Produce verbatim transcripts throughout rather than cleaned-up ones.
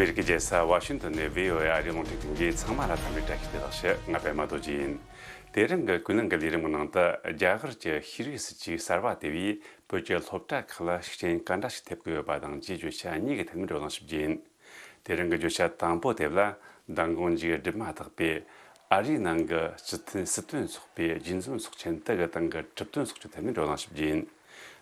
ཨ་མི་རི་ཀའི་རྒྱལ་ས་ཝ་ཤིང་ཏོན་ནས་བྷི་ཨོ་ཨེ་ཨ་རིའི་རླུང་འཕྲིན་ཁང་གིས་ཚང་མ་ལ་འཚམས་འདྲི་བཀྲ་ཤིས་བདེ་ལེགས་ཞུ། ང་པད་མ་རྡོ་རྗེ་ཡིན། དེ་རིང་གི་ཀུན་གླེང་གི་ལས་རིམ་གྱི་ནང་དུ། རྒྱ་གར་གྱི་ཤེས་རིག་སྲིད་ཇུས་གསར་བ་དེ་བས་བོད་ཀྱི་སློབ་གྲྭ་ཁག་ལ་ཤུགས་རྐྱེན་ག་འདྲ་ཞིག་ཐེབས་ཀྱི་ཡོད་པ་དང་བཅས་བརྗོད་བྱ་གཉིས་ཀྱི་ཐད་ནས་བགྲོ་གླེང་ཞུ་རྒྱུ་ཡིན། དེ་རིང་གི་བརྗོད་བྱ་དང་པོ་དེ་ལ། མདང་དགོང་མཇུག་སྒྲིལ་མ་ཐག་པའི་ཨ་རིའི་ནང་གི་སྤྱི་མཐུན་སྲིད་དོན་ཚོགས་པའི་རྒྱུན་འཛིན་ཚོགས་ཆེན་དེ་གི་སྟེང་གི་གྲུབ་དོན་སོགས་ཀྱི་ཐད་ནས་བགྲོ་གླེང་ཞུ་རྒྱུ་ཡིན།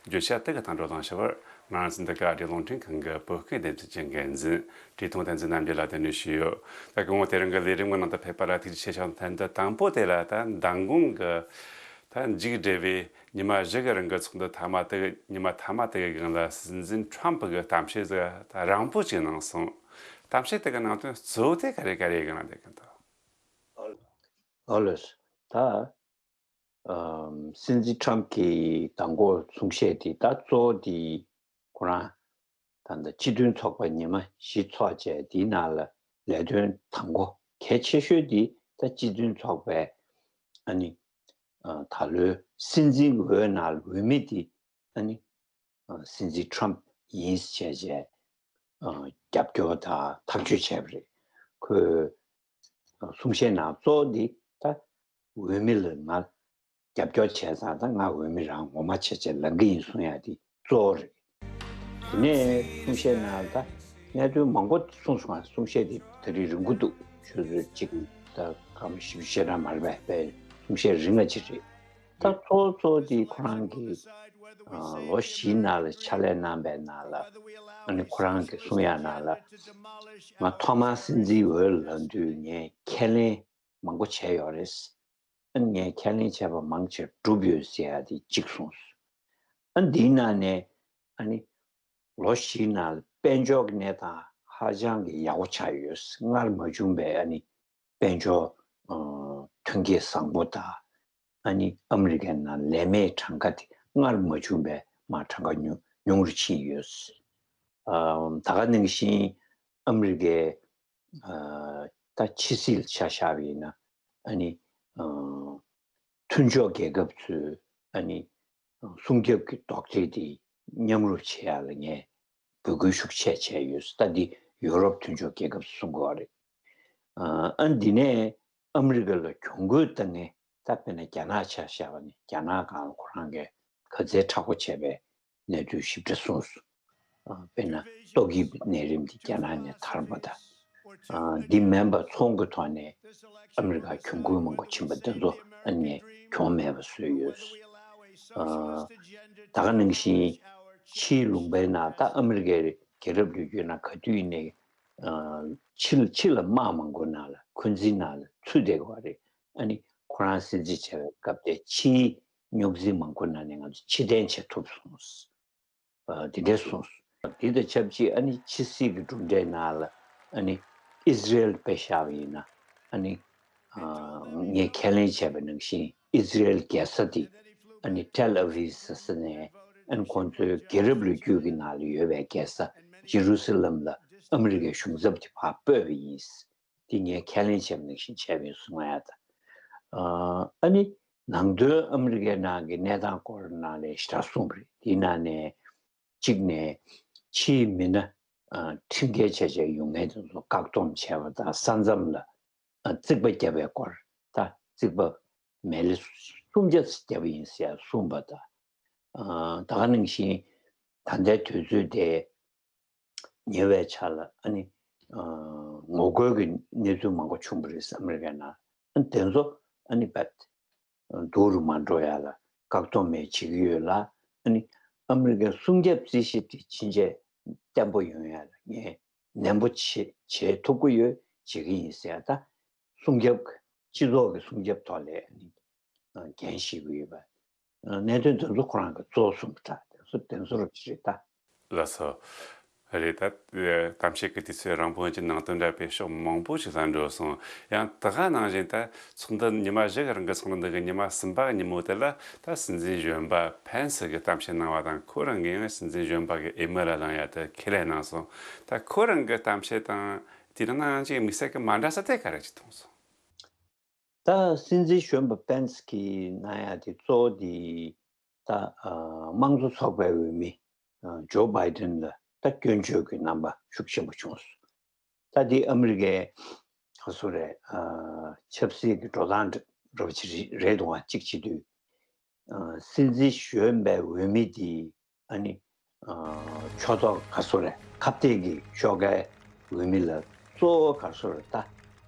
བརྗོད་བྱ་དེ་གི་སྟེང་བགྲོ་གླེང་ཞུ་བར། ང་རང་ཚོ་འདི་ག་ཨ་རིའི་རླུང་འཕྲིན་ཁང་གི་བོད་སྐད་སྡེ་ཚན་གྱི་འགན་འཛིན་བཀྲས་མཐོང་བསྟན་འཛིན་རྣམ་རྒྱལ་ལགས་གདན་འདྲེན་ཞུས་ཡོད། ད་སྐུ་ངོ་དེ་རིང་གི་ལས་རིམ་གྱི་ནང་དུ་ཕེབས་པ་ལ་ཐུགས་རྗེ་ཆེ་ཞུ། ཐེངས་འདི་དང་པོ་དེ་ལ། ད་མདང་དགོང་གི་ད་མཇུག་སྒྲིལ་བའི་ཉི་མ་བཞི་གི་རིང་གི་ཚོགས་འདུ་མཐའ་མ་དེ་གི་ཉི་མ་མཐའ་མ་དེ་གི་སྒང་ལ་སྲིད་འཛིན་ཁྲོམ་ཕུ་གིས་གཏམ་བཤད་ཟིག་ད་རིང་པོ་ཅིག་གནང་སོང་། གཏམ་བཤད་དེ་གི་ནང་དོན་གཙོ་བོ་དེ་ག་རེ་ག་རེ་གི་ནང་དེ་གི་འདུག་ཨོ་ལེས། ད་ཨམ། སྲིད་འཛིན་ཁྲོམ་གྱི་མདང་དགོང་གསུང་བཤད་དེ་ད་གཙོ་བོ་དེ་ཁོ་རང་ད་ལྟ་སྤྱི་མཐུན་ཚོགས་པ་ཉི་མ་བཞི་ཚོགས་བྱས་དེའི་ནང་ལ་ལས་དོན་དང་པོ་གལ་ཆེ་ཤོས་དེ་ད་སྤྱི་མཐུན་ཚོགས་པའི་ཨ་ནི་ཨ། ད་ལོའི་སྲིད་འཛིན་འོས་ནང་འོས་མི་དེ་ཨ་ནི་ཨ། སྲིད་འཛིན་ཁྲོམ་ཡིན་ཟེར་བྱས་ཨ། རྒྱབ་སྐྱོར་དང་ཐག་གཅོད་བྱས་པ་རེད། ཁོས་ཨ། གསུང་བཤད་ནང་གཙོ་བོ་འདི་ད་འོས་མི་ལ་ང་རྒྱབ་སྐྱོར་བྱས་ཙང་ད་ང་འོས་མི་རང་ངོ་མ་བྱས་བྱས་ལངས་ཀྱི་ཡིན་གསུང་ཡ་དེ་གཙོ་བོ་རེད། དེ་ནས་གསུང་བཤད་ནང་ད་གནད་དོན་མང་པོ་གསུངས་སོང་། གསུང་བཤད་དེ་ད་རིང་རིང་པོ་འདུག་ཆུ་ཚོད་གཅིག་ད་སྐར་མ་བཞི་བཅུ་ཞེ་གྲངས་མ་རེད་པས། གསུང་བཤད་རིང་ང་ཅིག་རེད། ད་གཙོ་བོ་གཙོ་བོ་དེ་ཁོ་རང་གི་ཨ། ལོ་བཞིའི་ནང་ལ་ཕྱག་ལས་གནང་པའི་ནང་ལ་ཨ་ནི་ཁོ་རང་གི་གསུང་ཡ་ནང་ལ་ང་ཐོག་མར་སྲིད་འཛིན་འོས་ལངས་དུས་ངས་ཁས་ལེན་མང་པོ་བྱས་ཡོད་རེད། ཨ་ནི་ངས་ཁས་ལེན་བྱས་པ་མང་ཆེ་བསྒྲུབས་ཡོད་ཟེར་ཡ་དེ་གཅིག་གསུངས་སོང་། ཨ་ནི་འདིའི་ནང་ནས་ཨ་ནི་ལོ་བཞིའི་ནང་ལ་དཔལ་འབྱོར་གྱི་གནས་སྟངས་ཧ་ཅང་གི་ཡག་པོ་ཆགས་ཡོད། སྔར་མ་བྱུང་བའི་ཨ་ནི་དཔལ་འབྱོར་ཨ། ཐོན་སྐྱེད་བཟང་པོ་དང་། ཨ་ནི་ཨ་མི་རི་ཀའི་ནང་ལས་མེད་གྲངས་ཀ་དེ་སྔར་མ་བྱུང་བའི་མར་གྲངས་ཀ་ཉུང་ཉུང་རུ་ཕྱིན་ཡོད། ཨ། ད་ག་ནང་བཞིན་ཨ་མི་རི་ཀའི་ཨ། ད་ཕྱི་སྲིད་ལ་ཆ་བཞག་པ་ཡིན་ན་ཨ་ནི་ཨ། མཐུན་ཕྱོགས་རྒྱལ་ཁབ་ཚོས་ཨ་ནི་སྲུང་སྐྱོབ་ཀྱི་དོགས་འདྲི་དེ་མཉམ་རུབ་བྱེད་ཡ་ལ་ངས་འབོད་སྐུལ་ཤུགས་ཆེ་བྱས་ཡོད། ད་འདི་ཡུ་རོབ་མཐུན་ཕྱོགས་རྒྱལ་ཁབ་ཚོས་གསུང་གི་ཡོད་རེད། ཨ། འདི་ནས་ཨ་མི་རི་ཀ་ལ་གྱོང་གུད་བཏང་མཁན་ད་དཔེར་ན་རྒྱ་ནག་ཆ་བཞག་པ་ནི་རྒྱ་ནག་སྒང་ལ་ཁོ་རང་གིས་ག་ཚད་མཁྲེགས་པོ་བྱས་པའི་གནད་དོན་ཞིབ་ཕྲ་གསུངས་སོང་། ཨ། དཔེར་ན་ཏོག་དབྱིབས་ནད་རིམས་འདི་རྒྱ་ནག་ནས་དར་བ་དང་། ཨ། འདི་མིན་པ་ཚོང་གི་ཐོག་ནས་ཨ་མི་རི་ཀར་གྱོང་གུད་མང་པོ་ཕྱིན་པ་འདི་ཚོ་ཨ་ནི་གྱོང་མེད་པ་བཟོས་ཡོད། ཨ། ད་ག་ནང་བཞིན་ཕྱིའི་ལུང་པའི་ནང་ད་ཨ་མི་རི་ཀའི་རྒྱལ་རབས་ལོ་རྒྱུས་ནང་ག་དུས་ཡིན་ནའི་ཨ། ཕྱི་ཕྱི་ལ་དམག་མང་པོ་ནང་ལ་འཁོན་འཛིན་ནང་ལ་ཚུད་བསྡད་ཀྱི་ཡོད་རེད། ཨ་ནི་ཁོ་རང་སྲིད་འཛིན་བྱས་པའི་སྐབས་དེ་ཕྱིའི་རྙོག་འཛིང་མང་པོ་ནང་ནས་ང་ཚོ་ཕྱིར་འཐེན་བྱེད་ཐུབ་སོང་། ཨ། དེ་འདྲས་གསུངས་སོང་། དེ་དང་ཆབས་ཅིག་ཨ་ནི་ཕྱི་སྲིད་ཀྱི་གྲུབ་འབྲས་ནང་ལ་ཨ་ནི་ཨི་ཟི་རེལ་དཔེ་བཞག་པ་ཡིན་ན་ཨ་ནི་ཨ། ངས་ཁས་ལེན་བྱས་པ་ནང་བཞིན་ཨི་ཟི་རེལ་རྒྱལ་ས་དེ་ཨ་ནི་ཏེལ་ཨ་བིབ་ཟེར་ས་ནས་ཨ་ནི་ཁོང་ཚོའི་རྒྱལ་རབས་ལོ་རྒྱུས་ཀྱི་ནང་ལ་ཡོད་པའི་རྒྱལ་ས་ཇེ་རུ་སཱ་ལེམ་ལ་ཨ་མི་རི་ཀའི་གཞུང་ཚབ་དེ་ཕར་སྤོས་པ་ཡིན། དེ་ངས་ཁས་ལེན་བྱས་པ་ནང་བཞིན་བྱས་པ་ཡིན་གསུང་ཡ་ད། ཨ་ནི་ནང་དོན་ཨ་མི་རི་ཀའི་ནང་གི་གནས་སྟངས་སྐོར་ནང་ལ་ཞེ་དྲག་གསུངས་པ་རེད། དེའི་ནང་ནས་གཅིག་ནས་ཕྱིའི་མི་སྣ་ཨ། ཁྲིམས་འགལ་བྱས་བྱས་ཡོང་མཁན་དེ་ཚོ་བཀག་སྡོམ་བྱས་པ་དང་ས་མཚམས་ལ་ཨ། རྩིག་པ་བརྒྱབ་པའི་སྐོར། ད་རྩིག་པ་མལ་ལེ་སུམ་བརྒྱ་ཙམ་བརྒྱབ་པ་ཡིན་ཟེར་གསུངས་པ་དང་། ཨ། ད་ག་ནང་བཞིན་ད་ལྟའི་དུས་ཚོད་དེ་ཉེ་བའི་ཆར་ལ་ཨ་ནི་ཨ། ངོ་རྒོལ་གྱི་གནས་ཚུལ་མང་པོ་བྱུང་བ་རེད་ཟེར། ཨ་མི་རི་ཀའི་ནང་ཨ་ནི་དེ་ཚོ་ཨ་ནི་བད་སྡུག་རུ་མ་འགྲོ་ཡ་ལ་བཀག་སྡོམ་བྱེད་ཀྱི་ཡོད་ལ། ཨ་ནི་ཨ་མི་རི་ཀའི་སྲུང་སྐྱོབ་རྩིས་གཞི་དེ་ཕྱིན་ཆད་བརྟན་པོ་ཡོང་ཡ་ལ་ངས་ནན་པོ་བྱེད་བྱེད་ཐུབ་ཀྱི་ཡོད། བྱེད་ཀྱི་ཡིན་ཟེར་ཡ་ད། སྲུང་སྐྱོབ་སྤྱི་ཚོགས་ཀྱི་སྲུང་སྐྱོབ་ཐོག་ལ་ཨ་ནི་འགན་བཞེས་ཀྱི་ཡོད་པ། གནད་དོན་དེ་ཚོ་ཁོ་རང་གིས་གཙོ་བོ་གསུངས་པ་འདྲ། དེ་ཚོ་དེ་ཚོ་རུ་ཅི་རེད་ད། ལགས་སོ། རེད་ད། གཏམ་བཤད་ཀྱི་དུས་ཚོད་རིང་པོ་ཅིག་ནང་དོན་འདྲ་བའི་ཕྱོགས་མང་པོ་ཞིག་ལ་འགྲོ་སོང་། ཡང་ད་ག་ནང་བཞིན་ད་ཚོགས་འདུ་ཉི་མ་བཞི་གི་རིང་གི་ཚོགས་འདུ་འདི་གི་ཉི་མ་གསུམ་པ་ཉིན་མོ་དེ་ལ་ད་སྲིད་འཛིན་གཞོན་པ་ཕན་སི་གིས་གཏམ་བཤད་གནང་བ་དང་། ཁོ་རང་གིས་ཡང་སྲིད་འཛིན་གཞོན་པ་གི་ཨི་མེལ་ལ་ལངས་ཡ་དེ་ཁས་ལེན་གནང་སོང་། ད་ཁོ་རང་གི་གཏམ་བཤད་དང་དེ་རིང་ནང་ཅིག་དམིགས་བསལ་གྱི་མ་འདྲ་ས་དེ་ག་རེ་ཅིག་མཐོང་སོང་། ད་སྲིད་འཛིན་གཞོན་པ་ཕན་སི་གིས་གནང་ཡ་དེ་གཙོ་བོ་དེ་ད་ཨ་དམངས་གཙོ་ཚོགས་པའི་འོས་མི་ཨ་ཇོ་བྷའི་ཏན་ལ་ད་སྐྱོན་བརྗོད་ཀྱི་རྣམ་པ་ཤུགས་ཆེན་པོ་བྱུང་སོང་། ད་འདི་ཨ་མི་རི་ཀའི་ག་སོ་རེད། ཆབ་སྲིད་ཀྱི་འགྲོ་སྟངས་འདྲ་བ་ཅིག་རེད་འདུག་ཨ། གཅིག་བྱེད་དུས། སྲིད་འཛིན་གཞོན་པའི་འོས་མི་དེ་ཨ་ནི་ཕྱོགས་གཏོགས་ག་སོ་རེད། ཁ་གཏད་ཀྱི་ཕྱོགས་ཁའི་འོས་མི་ལ་གཙོ་བོ་ག་སོ་རེད། ད་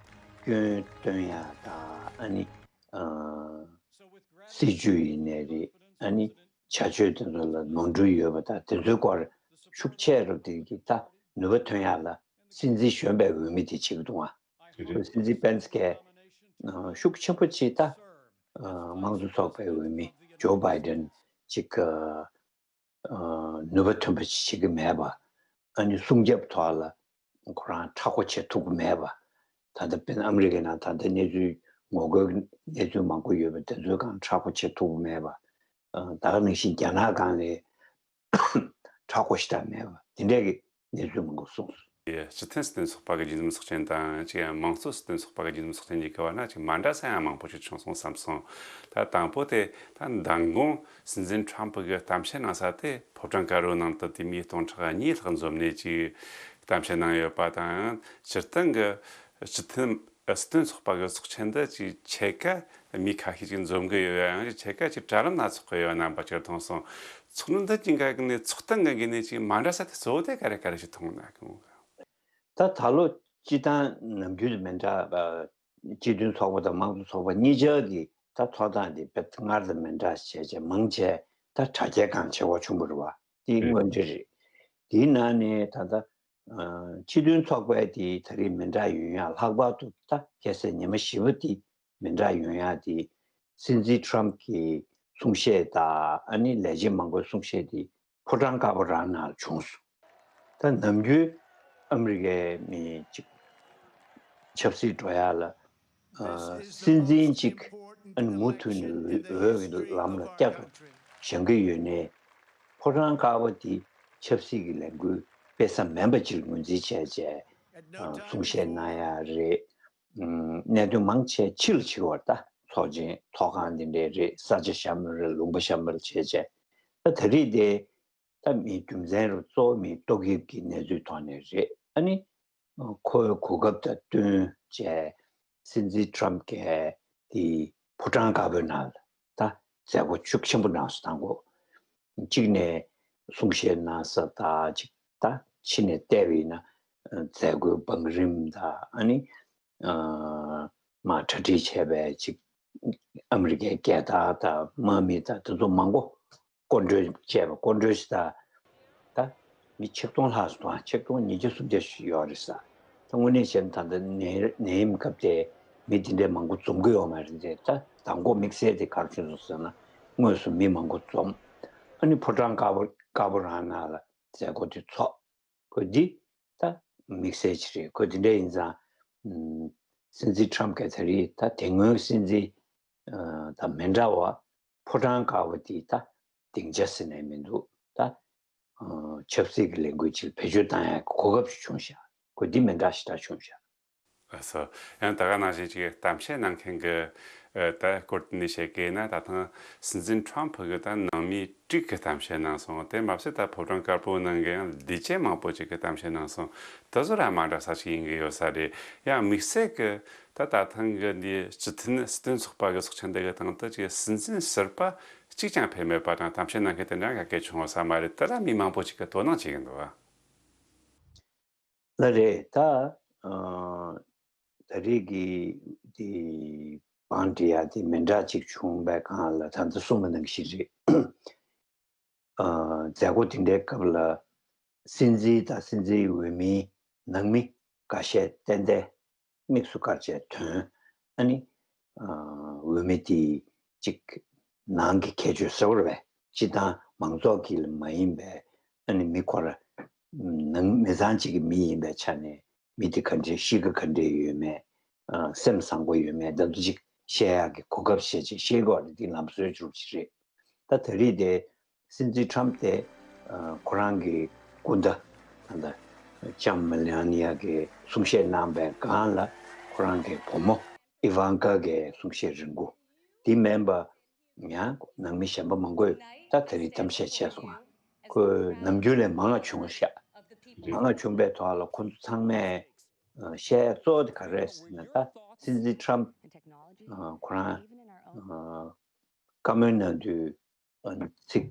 སྐྱོན་སྟོན་ཡ་དང་ཨ་ནི་སྲིད་ཇུས་ཡིན་ནའི་རེད། ཨ་ནི་བྱ་སྤྱོད་དེ་ཚོ་ལ་ནོར་འཁྲུལ་ཡོད་པ་དང་དེ་ཚོའི་སྐོར་ཤུགས་ཆེ་རུ་དེ་གི་ད་ནུས་པ་ཐོན་ཡ་ལ་སྲིད་འཛིན་གཞོན་པའི་འོས་མི་དེ་བྱེད་ཀྱི་འདུག་ཨ། སྲིད་འཛིན་པེན་སི་ཀས་ཤུགས་ཆེན་པོ་ཅིག་ད་དམངས་གཙོ་ཚོགས་པའི་འོས་མི་ཇོ་བྷའི་ཌེན་ཅིག་ནུས་པ་ཐོན་པ་ཞིག་བྱེད་ཀྱི་མེད་པ། ཨ་ནི་སྲུང་སྐྱོབ་ཐོག་ལ་ཁོ་རང་མཁྲེགས་པོ་བྱེད་ཐུབ་ཀྱི་མེད་པ། ད་ལྟ་དཔེར་ན་ཨ་མི་རི་ཀའི་ནང་ད་ལྟ་གནས་ཚུལ་ངོ་རྒོལ་གནས་ཚུལ་མང་པོ་ཡོད་པ་དེ་ཚོའི་སྒང་མཁྲེགས་པོ་བྱེད་ཐུབ་ཀྱི་མེད་པ། ད་ག་ནང་བཞིན་རྒྱ་ནག་སྒང་ལ་མཁྲེགས་པོ་ཞེ་དྲག་མེད་པ་དེ་འདྲས་ཀྱི་གནས་ཚུལ་མང་པོ་གསུངས་སོང་། སྤྱི་མཐུན་སྲིད་དོན་ཚོགས་པ་གི་རྒྱུན་འཛིན་ཚོགས་ཆེན་དང་ཅིག་དམངས་གཙོ་སྲིད་དོན་ཚོགས་པ་གི་རྒྱུན་འཛིན་ཚོགས་ཆེན་གཉིས་ཀྱི་བར་ན་ཅིག་མ་འདྲ་ས་ཡང་མང་པོ་ཞིག་བྱུང་སོང་བསམ་སོང་། ད་དང་པོ་དེ་ད་མདང་དགོང་སྲིད་འཛིན་ཁྲོམ་ཕུ་གིས་གཏམ་བཤད་གནང་ས་དེ་ཕོ་བྲང་དཀར་པོའི་ནང་དུ་དེ་མི་སྟོང་ཕྲག་གཉིས་ལྷག་འཛོམས་ནས་ཅིག་གཏམ་བཤད་གནང་ཡོད་པ་དང་། སྤྱིར་བཏང་གི་སྤྱི་མཐུན་སྲིད་དོན་ཚོགས་པ་གི་ཚོགས་ཆེན་འདི་ཅིག་ཕྱེད་ཀ་མི་ཁ་ཤས་ཅིག་འཛོམས་གི་ཡོད། ཡང་ཅིག་ཕྱེད་ཀ་ཅིག་དྲ་ལམ་ན་ཚོགས་གི་ཡོད་རྣམ་པ་ཅིག་མཐོང་སོང་། ཚོགས་འདུ་འདི་ཅིག་ག་གི་ནས་ཚོགས་སྟངས་གི་གི་ནས་ཅིག་མ་འདྲ་ས་དེ་གཙོ་བོ་དེ་ག་རེ་ག་རེ་ཞིག་མཐོང་ན་གི། ད་ད་ལོ་སྤྱི་བཏང་ནམ་རྒྱུན་དང་མི་འདྲ་བ། སྤྱི་མཐུན་ཚོགས་པ་དང་དམངས་གཙོ་ཚོགས་པ་གཉིས་ཆར་གྱི་ད་ཐོག་སྟངས་དེ་དཔེ་སྔར་དང་མི་འདྲ་བྱས་བྱས་མང་ཆེ་ད་དྲ་རྒྱའི་སྒང་བྱེད་དགོས་བྱུང་བ་རེད་བ། དེ་དངོས་འབྲེལ་རེད། དེའི་ནང་ནས་ད་ལྟ་སྤྱི་མཐུན་ཚོགས་པའི་དེ་ད་རེས་མི་འདྲ་ཡོང་ཡ་ལྷག་པར་དུ་ད་ཁ་སང་ཉི་མ་བཞི་པ་དེ་མི་འདྲ་ཡོང་ཡ་དེ་སྲིད་འཛིན་ཁྲོམ་གྱི་གསུང་བཤད་དང་ཨ་ནི་ལས་བྱེད་མང་པོའི་གསུང་བཤད་དེ་ཕོ་བྲང་དཀར་པོ་རང་ནང་ལ་བྱུང་སོང་། ད་ནམ་རྒྱུན་ཨ་མི་རི་ཀའི་མི་གཅིག་ཆབ་སྲིད་འགྲོ་ཡ་ལ་ཨ་སྲིད་འཛིན་གཅིག་ཨ་ནི་མུ་མཐུད་ནས་འོས་འོས་ཀྱི་ལམ་ལ་བསྐྱར་དུ་བཞེངས་ཀྱི་ཡོད་ནའི་ཕོ་བྲང་དཀར་པོ་དེ་ཆབ་སྲིད་ཀྱི་ལས་འགུལ་སྤེལ་ས་མིན་པ་ཅིག་ངོས་འཛིན་བྱས་བྱས་ཨ་གསུང་བཤད་གནང་ཡ་རེད། ཨ་གནད་དོན་མང་ཆེ་ཕྱི་ལ་ཕྱི་བར་ད་ཚོགས་ཆེན་ཐོག་ཁང་འདི་འདྲའི་རེད། ས་ཆ་གཤམ་རེད། ལུང་པ་གཤམ་རེད་བྱས་བྱས། ད་ད་རེས་དེ་ད་མིའི་རྒྱུ་མཚན་རུ་གཙོ་བོ་མིའི་ཏོག་དབྱིབས་ཀྱི་གནས་ཚུལ་ཐོག་ནས་རེད། ཨ་ནི་ཁོའི་གོ་སྐབས་དང་བསྟུན་བྱས་སྲིད་འཛིན་ཁྲོམ་གྱིས་དེ་ཕོ་བྲང་དཀར་པོའི་ནང་ལ་ད་མཛད་སྒོ་ཤུགས་ཆེན་པོ་གནང་སོང་། དང་པོ་གཅིག་ནས་གསུང་བཤད་གནང་ས་དང་གཅིག་ད་ཕྱི་ནས་བལྟས་པ་ཡིན་ན་མཛད་སྒོའི་བང་རིམ་དང་ཨ་ནི་མར་གྲ་སྒྲིག་བྱས་པའི་གཅིག་ཨ་མི་རི་ཀའི་རྒྱལ་དར་དང་དམག་མི་དང་དེ་ཚོ་མང་པོ་སྐོར་འགྲོས་བྱས་པ། སྐོར་འགྲོས་ཤིག་དང་ད་མི་ཆིག་སྟོང་ལྷག་ཙམ་དང་ཆིག་སྟོང་ཉིས་བརྒྱ་སུམ་བརྒྱ་ཞིག་ཡོད་རེད་ས། ད་དངོས་གནས་བྱས་ན་ད་ལྟ་ནད་ནད་ཡམས་སྐབས་དེ་མི་དེ་འདྲའི་མང་པོ་འཛོམས་ཀྱི་ཡོད་མ་རེད་དེ། ད་དང་པོ་དམིགས་བསལ་དེ་ག་རེ་བྱུང་སོང་ཟེར་ན་དངོས་སུ་མི་མང་པོ་འཛོམས། ཨ་ནི་ཕོ་བྲང་དཀར་པོ་དཀར་པོ་རང་ནང་ལ་མཛད་སྒོ་དེ་ཚོགས། ཁོ་འདི་ད་དམིགས་བསལ་ཅིག་རེད། ཁོ་འདི་འདྲ་ཡིན་ཙང་ཨམ་སྲིད་འཛིན་ཁྲོམ་གྱིས་ད་རེས་ད་དེ་སྔོན་སྲིད་འཛིན་ཨ་དང་མི་འདྲ་བ་ཕོ་བྲང་དཀར་པོ་འདི་ད་སྡིངས་ཆ་ཟེར་ནས་མི་འདུག་ད་ཨ་ཆབ་སྲིད་ཀྱི་ལས་འགུལ་ཅིག་བེད་སྤྱོད་བཏང་ཡག་གི་གོ་སྐབས་ཤིག་བྱུང་ཤག་ཁོ་འདི་མི་འདྲ་ཞེ་དྲག་བྱུང་ཤག་ཨ་སོ། ཡང་ད་ག་ནང་བཞིན་ཅིག་གཏམ་བཤད་གནང་མཁན་གྱི་ཨ་ད་སྐོར་དེ་ནས་བཤད་ཀྱི་ན། ད་ཐེངས་སྲིད་འཛིན་ཁྲོམ་ཕུ་གིས་ད་ནང་མི་དྲུག་གི་གཏམ་བཤད་གནང་སོང་། དེ་མ་ཟད་ད་ཕོ་བྲང་དཀར་པོའི་ནང་གི་ཡང་ལས་བྱེད་མང་པོ་ཅིག་གིས་གཏམ་བཤད་གནང་སོང་། དེ་ཚོ་ར་མ་འདྲ་ས་ཞིག་ཡིན་གྱི་ཡོད་ས་རེད། ཡང་དམིགས་བསལ་གྱི་ད་ད་ཐེངས་ཀྱི་འདི་སྤྱི་མཐུན་སྲིད་དོན་ཚོགས་པ་གི་ཚོགས་ཆེན་འདི་གི་སྟེང་དུ་ཅིག་སྲིད་འཛིན་ཟུར་པ་གཅིག་ཀྱང་ཕེབས་མེད་པ་དང་། གཏམ་བཤད་གནང་མཁན་དེ་འདྲ་ག་གེ་བྱུང་ཡོད་ས་མ་རེད། དེ་ལ་མི་མང་པོ་ཅིག་གིས་དོ་སྣང་བྱེད་ཀྱི་འདུག་ཨ། ལགས་རེད། ད་ཨ་ད་རེས་ཀྱི་དེ་བང་སྒྲིག་ཡ་དེ་མི་འདྲ་ཅིག་བྱུང་བའི་སྒང་ལ་ད་ལྟ་གསུངས་པ་ནང་བཞིན་རེད། ཨ་མཛད་སྒོ་དེ་འདྲའི་སྐབས་ལ་སྲིད་འཛིན་དང་སྲིད་འཛིན་འོས་མིའི་ནང་མི་འགའ་ཤས་ཏན་ཏན་དམིགས་སུ་བཀར་བྱས་ཐོན། ཨ་ནི་ཨ་འོས་མི་དེ་གཅིག་ནང་གི་ཁྱད་ཆོས་གསལ་པོ་རེད་པས། སྤྱིར་བཏང་མང་ཚོགས་ཀྱི་མ་ཡིན་པའི་ཨ་ནི་མི་ཁོ་ར་ནང་མི་ཚང་གཅིག་གི་མི་ཡིན་པའི་ཆ་ནས་མི་དེ་ག་འདྲའི་གཤིས་ཀ་ག་འདྲའི་ཡོད་མེད། ཨ་སེམས་བཟང་པོ་ཡོད་མེད་འདི་ཚོ་ཅིག་བཤད་ཡག་གི་གོ་སྐབས་བྱས་ཅིག་བཤད་དགོས་རེད། འདི་ལམ་སྲོལ་ཅིག་རེད། ད་ད་རེས་དེ་སྲིད་འཛིན་ཁྲོམ་དེ་ཨ་ཁོ་རང་གི་སྐུ་ཟླ་ད་ལྟ་ལྕམ་མེ་ལ་ནི་ཡ་གིས་གསུང་བཤད་གནང་བའི་སྒང་ལ་ཁོ་རང་གི་བུ་མོ་ཨི་ཝང་ཀ་གིས་གསུང་བཤད་རིང་པོ་འདི་མིན་པ་ཡང་ནང་མི་གཞན་པ་མང་པོས་ད་ད་རེས་གཏམ་བཤད་བྱས་སོང་ང་། ཁོས་ནམ་རྒྱུན་ལས་མང་བ་བྱུང་ཤག་མང་བ་བྱུང་བའི་ཐོག་ལ་ཁོ་ཚོ་ཚང་མས་ བཤད་ཡ་གཙོ་བོ་དེ་ག་རེ་རེད་ཟེར་ན། ད་སྲིད་འཛིན་ཊམ་ཁོ་རང་བཀའ་མོལ་གནང་དུས། ཚིག་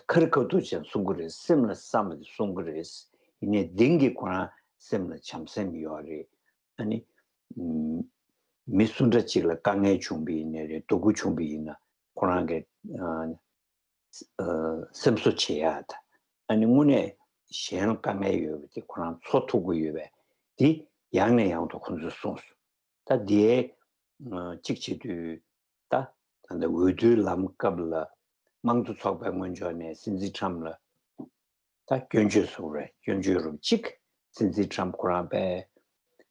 ཁ་རི་ཁ་ཐུག་ཅིག་གསུང་གི་རེད། སེམས་ལ་བསམ་པ་དེ་གསུང་གི་རེད། ཡིན་ནའི་གཏིང་གི་ཁོ་རང་སེམས་ལ་བྱམས་སེམས་ཡོད་རེད། ཨ་ནི་མི་སུ་འདྲ་ཅིག་ལ་དཀའ་ངལ་བྱུང་བ་ཡིན་ནའི་རེད། སྡུག་པོ་བྱུང་བ་ཡིན་ན་ཁོ་རང་གི་སེམས་གསོ་བྱེད་ཡ་དང་། ཨ་ནི་དངོས་གནས་གཞན་ལ་དཀའ་ངལ་ཡོད་པ་དེ་ཁོ་རང་ཚོར་ཐུབ་ཀྱི་ཡོད་པས། དེ་ཡང་ནས་ཡང་དུ་ཁོ་ཚོས་གསུངས་སོང་། ད་དེའི་གཅིག་བྱེད་དུས། ད་ད་ལྟ་འོས་བསྡུའི་ལམ་སྐབས་ལ་དམངས་གཙོ་ཚོགས་པའི་ངོས་ཕྱོགས་ནས་སྲིད་འཛིན་ཊམ་ལ་ད་སྐྱོན་བརྗོད་བཟོ་རེད། སྐྱོན་བརྗོད་རུ་གཅིག་སྲིད་འཛིན་ཊམ་ཁོ་རང་པས་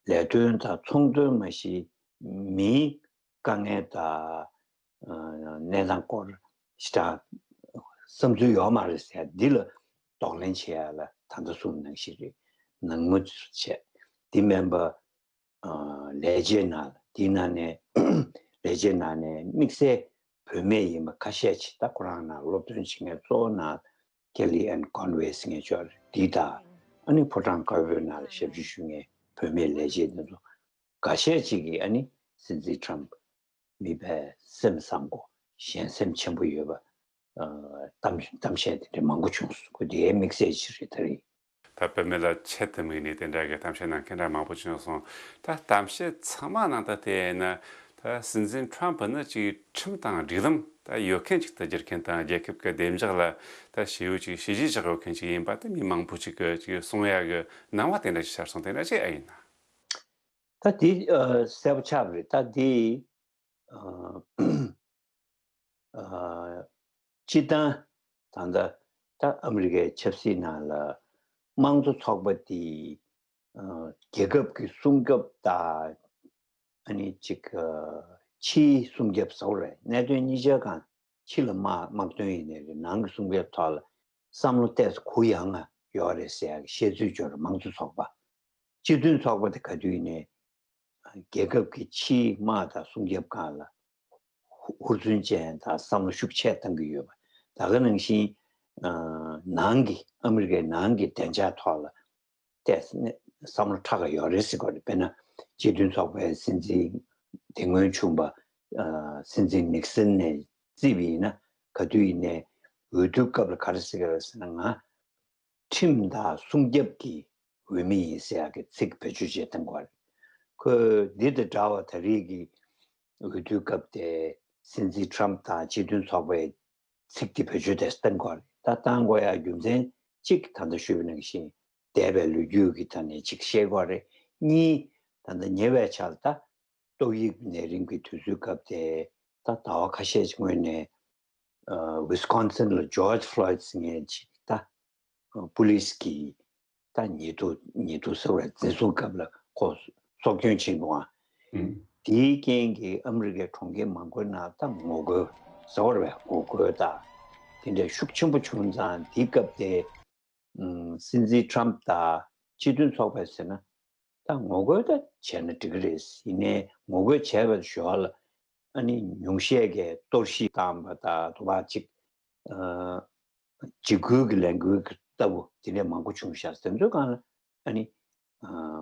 ལས་དོན་དང་ཚོང་དོན་མ་གཞི་མིའི་དཀའ་ངལ་དང་གནས་སྟངས་སྐོར་ཞེ་དྲག་བསམ་ཚུལ་ཡོད་མ་རེད་ཟེར། འདི་ལ་གདོང་ལེན་བྱེད་ཡ་ལ་ད་ལྟ་གསུངས་ནང་བཞིན་རེད། ནང་མོལ་བྱས། འདི་མིན་པ། ལས་བྱེད་ནང་དེའི་ནང་ནས་ལས་བྱེད་ནང་ནས་དམིགས་བསལ་བུད་མེད་ཡིན་པ་ཁ་ཤས་ཅིག་ད་ཁོ་རང་ནང་སློབ་སྟོན་བྱེད་མཁན་གཙོ་བོ་ནང་ཀེ་ལི་ཨན་ཀོན་ཝེ་ཟེར་མཁན་ཅིག་ཡོད་རེད། འདི་དང་ཨ་ནི་ཕོ་བྲང་དཀར་པོའི་ནང་ལ་ཞབས་ཞུ་ཞུ་མཁན་བུད་མེད་ལས་བྱེད་འདི་ཚོ་འགའ་ཤས་ཅིག་གིས་ཨ་ནི་སྲིད་འཛིན་ཊམ་མི་ཕར་སེམས་བསམ་གོ་གཞན་སེམས་ཆེན་པོ་ཡོད་པ། གཏམ་གཏམ་བཤད་དེ་འདྲ་མང་པོ་བྱུང་སོང་། ཁོ་དེའི་དམིགས་བསལ་ཅིག་རེད་ད་རེད། ད་བུད་མེད་ལ་ཆེད་དུ་དམིགས་ནས་དེ་འདྲ་གི་གཏམ་བཤད་གནང་མཁན་འདྲ་མང་པོ་བྱུང་སོང་། ད་གཏམ་བཤད་ཚང་མ་ནང་ད་བལྟས་ན། ད་སྲིད་འཛིན་ཊམ་ཕུ་ནི་ཅིག་ཁྲིམས་དང་སྒྲིག་ལམ་ད་ཡོད་མཁན་ཅིག་ཏུ་བསྒྱུར་མཁན་དང་། རྒྱལ་ཁབ་ཀྱི་བདེ་འཇགས་ལ་ད་ཞེ་པོ་ཅིག་བྱས་རྗེས་བཞག་ཡོད་མཁན་ཅིག་ཡིན་པ་དེ་མི་མང་པོ་ཅིག་གིས་ཅིག་གསུང་ཡ་གི་སྣང་བ་དེ་འདྲ་ཅིག་ཤར་སོང་། དེ་འདྲ་ཅིག་ཨེ་ཡིན་ན། ད་དེ་གསལ་པོ་ཆགས་པ་རེད། ད་དེ། སྤྱིར་བཏང་ད་ལྟ་ད་ཨ་མི་རི་ཀའི་ཆབ་སྲིད་ནང་ལ་དམངས་གཙོ་ཚོགས་པ་དེ་རྒྱལ་ཁབ་ཀྱི་སྲུང་སྐྱོབ་དང་། ཨ་ནི་ཅིག་ཕྱིའི་སྲུང་སྐྱོབ་ཟེར་བ་རེད། གནད་དོན་གཉིས་ཆ་གང་། ཕྱི་ལ་དམག་དམག་དོན་ཡིན་ནའི་རེད། ནང་གི་སྲུང་སྐྱོབ་ཐོག་ལ་བསམ་བློ་ཏོག་ཙམ་གུ་ཡངས་ཡོད་རེད་ཟེར་ཡག་གི་བཤད་ཚུལ་ཅིག་ཡོད་རེད། དམངས་གཙོ་ཚོགས་པ། སྤྱི་མཐུན་ཚོགས་པ་དེ་ག་དུས་ཡིན་ནའི་རྒྱལ་ཁབ་ཀྱི་ཕྱིའི་དམག་དང་སྲུང་སྐྱོབ་སྒང་ལ་ཧུར་བརྩོན་ཅན་དང་བསམ་བློ་ཤུགས་ཆེ་བཏང་གི་ཡོད་པ། ད་ག་ནང་བཞིན་ནང་གི་ཨ་མི་རི་ཀའི་ནང་གི་བདེ་འཇགས་ཐོག་ལ་ཏོག་ཙམ་བསམ་བློ་ཕྲ་ག་ཡོད་རེད་ཟེར་གྱི་ཡོད་རེད། དཔེར་ན་སྤྱི་མཐུན་ཚོགས་པའི་སྲིད་འཛིན་དེ་སྔོན་བྱུང་བ་སྲིད་འཛིན་ནིག་སན་ནས་བརྩིས་པ་ཡིན་ན། ག་དུས་ཡིན་ནའི་འོས་བསྡུ་སྐབས་ལ་ག་རེ་ཟེར་གྱི་ཡོད་རེད་ཟེར་ན། ང་ཁྲིམས་དང་སྲུང་སྐྱོབ་ཀྱི་འོས་མི་ཡིན་ཟེར་ཡག་གི་ཚིག་བེད་སྤྱོད་བྱེད་བཏང་གི་ཡོད་རེད། ཁོས་འདི་དང་འདྲ་བ་ད་རེས་ཀྱི་འོས་བསྡུའི་སྐབས་དེ་སྲིད་འཛིན་ཊམ་དང་སྤྱི་མཐུན་ཚོགས་པའི་ཚིག་དེ་བེད་སྤྱོད་དེ་བཏང་གི་ཡོད་རེད། ད་བཏང་དགོས་ཡག་རྒྱུ་མཚན་གཅིག་ད་ལྟ་ཞུས་པ་ནང་བཞིན་འདས་པའི་ལོ་རྒྱུས་ཀྱི་ཐོག་ནས་གཅིག་བཤད་དགོས་རེད། གཉིས། ད་ལྟ་ཉེ་བའི་ཆར་ད་ཏོག་དབྱིབས་ནད་རིམས་ཀྱི་དུས་ཚོད་སྐབས་དེ་ད་ཟླ་བ་ཁ་ཤས་ཀྱི་སྔོན་ནས་ཝི་སི་ཀོན་སིན་ལ་ཇོརྗ་ཕློའིད་ཟེར་མཁན་ཅིག་ད་པུ་ལིས་ཀྱིས་ད་ཉེས་རྡུང་ཉེས་རྡུང་ཟེར་བ་འཛིན་བཟུང་སྐབས་ལ་ཁོ་སྲོག་སྐྱོན་ཕྱིན་འདུག་ཨང་། དེའི་རྐྱེན་གྱིས་ཨ་མི་རི་ཀའི་གྲོང་ཁྱེར་མང་པོའི་ནང་ད་ངོ་རྒོལ་ཟེར་བ་རེད་པས། ངོ་རྒོལ་ད་དེ་འདྲའི་ཤུགས་ཆེན་པོ་བྱུང་ཙང་། དེའི་སྐབས་དེ་སྲིད་འཛིན་ཊམ་དང་སྤྱི་མཐུན་ཚོགས་པས་ཟེར་ན། ད་ངོ་རྒོལ་ད་བྱས་ན་འགྲིག་གི་རེད། ཡིན་ནའི་ངོ་རྒོལ་བྱས་པའི་ཞོར་ལ་ཨ་ནི་ཉུང་ཤས་ཀྱིས་གཏོར་བཤིག་བཏང་པ་དང་། དུ་བ་གཅིག་འཇིགས་སྐུལ་གྱི་ལས་འགུལ་ལྟ་བུ་དེ་འདྲས་མང་པོ་བྱུང་ཤག་དེ་ཚོའི་སྒང་ལ་ཨ་ནི་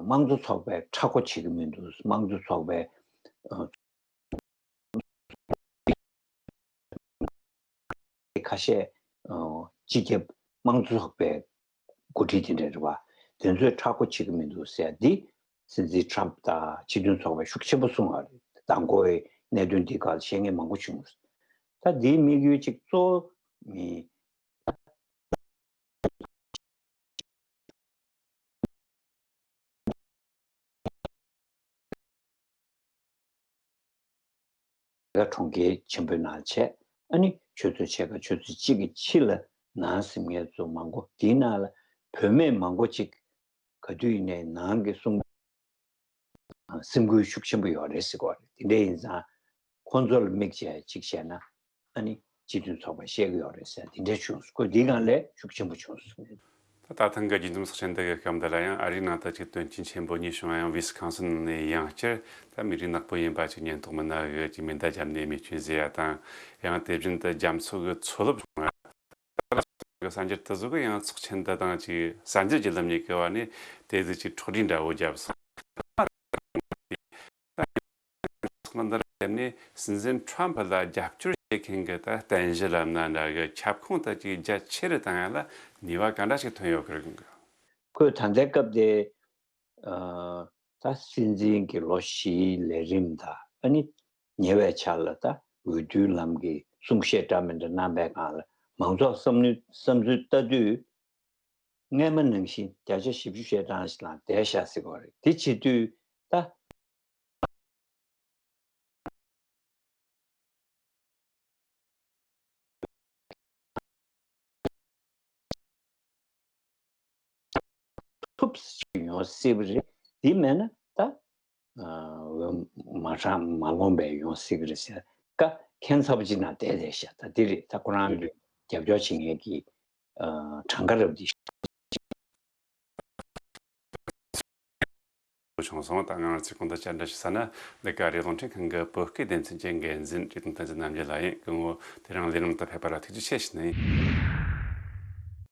དམངས་གཙོ་ཚོགས་པས་ཧྲ་གོ་བྱེད་ཀྱི་མི་འདུག་དམངས་གཙོ་ཚོགས་པས་ཁ་ཤས་སྤྱི་ཁྱབ་དམངས་གཙོ་ཚོགས་པའི་འགོ་ཁྲིད་དེ་འདྲ་རེད་པ། དེ་ཚོས་ཧྲ་གོ་བྱེད་ཀྱི་མི་འདུག་ཟེར་ཡ་འདི་སྲིད་འཛིན་ཊམ་དང་སྤྱི་མཐུན་ཚོགས་པས་ཤུགས་ཆེན་པོ་གསུངས་པ་རེད། མདང་དགོང་གི་གནད་དོན་འདི་སྒང་ལ་བཤད་མཁན་མང་པོ་བྱུང་། ད་འདིའི་དམིགས་ཡུལ་གཅིག་གཙོ་བོ་མི་ད་གྲོང་ཁྱེར་ཆེན་པོའི་ནང་བྱས། ཨ་ནི་ཆུ་ཚོད་ཕྱེད་ཀ་ཆུ་ཚོད་གཅིག་གི་ཕྱི་ལ་ནང་ཟིན་མཁན་ཚོ་མང་པོ། དེའི་ནང་ལ་བུད་མེད་མང་པོ་ཅིག་ག་དུས་ཡིན་ནའི་ནང་གི་སྲུང་སེམས་འགུལ་ཤུགས་ཆེན་པོ་ཡོད་རེད་ཟེར་གྱི་ཡོད་རེད། དེ་འདྲ་ཡིན་ཙང་ཁོང་ཚོ་ལ་དམིགས་བྱས་ཅིག་བྱས་ན་ཨ་ནི་སྤྱི་མཐུན་ཚོགས་པས་བཤད་ཀྱི་ཡོད་རེད་ཟེར། དེ་འདྲ་བྱུང་སོང་། ཁོས་འདི་སྒང་ལས་ཤུགས་ཆེན་པོ་བྱུང་སོང་། ད་ད་ཐེངས་ཀྱི་རྒྱལ་འཛོམས་ཚོགས་ཆེན་འདི་གི་སྐབས་འདི་ལ་ཡང་ཨ་རིའི་ནང་དུ་ཅིག་དོན་རྐྱེན་ཆེན་པོ་གཉིས་བྱུང་བ་ཡང་ཝི་སི་ཀོན་སིན་ནས་ཡང་བསྐྱར་ད་མི་རིགས་ནག་པོ་ཡིན་པ་ཅིག་ཉེན་རྟོག་མི་སྣ་གིས་ཅིག་མེ་མདའ་བརྒྱབ་ནས་རྨས་སྐྱོན་བཟོས་ཡ་དང་། ཡང་དེ་བཞིན་དུ་རྒྱ་མཚོ་གི་མཚོ་རླབས་བྱུང་བ། གསར་འགྱུར་དེ་ཚོ་གིས་ཡང་ཚོགས་ཆེན་འདི་དང་ཅིག་གསར་འགྱུར་བརྒྱུད་ལམ་གཉིས་ཀྱི་བར་ནས་དེ་ཚོ་ཅིག་འཕྲོག་བསྲེག་འདྲ་བོ་བརྒྱབ་སོང་། སྲིད་འཛིན་ཁྲོམ་ཕུ་ལ་རྒྱབ་སྐྱོར་བྱེད་མཁན་གྱི་ད་རྟེན་གཞི་ལབ་ན་འདྲ་གི་ཁྱབ་ཁོངས་ད་ཅིག་རྒྱ་ཆེ་རུ་བཏང་ཡ་ལ་ནུས་པ་ག་འདྲ་ཞིག་ཐོན་ཡོད་གི་རེད་གི། ཁོས་ད་ལྟའི་སྐབས་དེ་ད་སྲིད་འཛིན་གྱི་ལོ་བཞིའི་ལས་རིམ་དང་ཨ་ནི་ཉེ་བའི་ཆར་ལ་ད་འོས་བསྡུའི་ལམ་གྱི་གསུང་བཤད་འདྲ་མི་འདྲ་གནང་པའི་སྒང་ལ་མང་ཚོགས་བསམ་བློའི་བསམ་ཚུལ་ལྟ་དུས། སྔས་མ་ནང་བཞིན་བརྒྱ་ཆ་བཞི་བཅུ་ཞེ་གྲངས་ཤིག་ལ་བསྡད་བཞག་ཟེར་གྱི་ཡོད་རེད། དེ་བྱེད་དུས་ད། ཐུབ་ཡོང་སྲིད་པ་རེད། དེ་མེད་ན་ད། འོས་མ་གྲངས་མ་ལོངས་པའི་ཡོང་སྲིད་ཀྱི་རེད་ཟེར་ཀ་ཁྱད་མཚར་པོ་ཅིག་ནང་བསྡད་བསྡད་ཤག་ད་འདི་རེད། ད་ཁོ་རང་གི་རྒྱབ་སྐྱོར་བྱེད་མཁན་གྱི་གྲངས་ཀ་རབ་འདི། བྱུང་སོང་། ད་ང་རང་ཚོས་གོང་དུ་བཅར་འདྲི་ཞུ་ས་ན་འདི་ག་རེད། རླུང་འཕྲིན་ཁང་གི་བོད་སྐད་སྡེ་ཚན་གྱི་འགན་འཛིན་བཀྲས་མཐོང་བསྟན་འཛིན་རྣམ་རྒྱལ་ལགས་ཡིན། སྐུ་ངོ་དེ་རིང་ལས་རིམ་དུ་ཕེབས་པ་ལ་ཐུགས་རྗེ་ཆེ་ཞུ་ནི་ཡིན།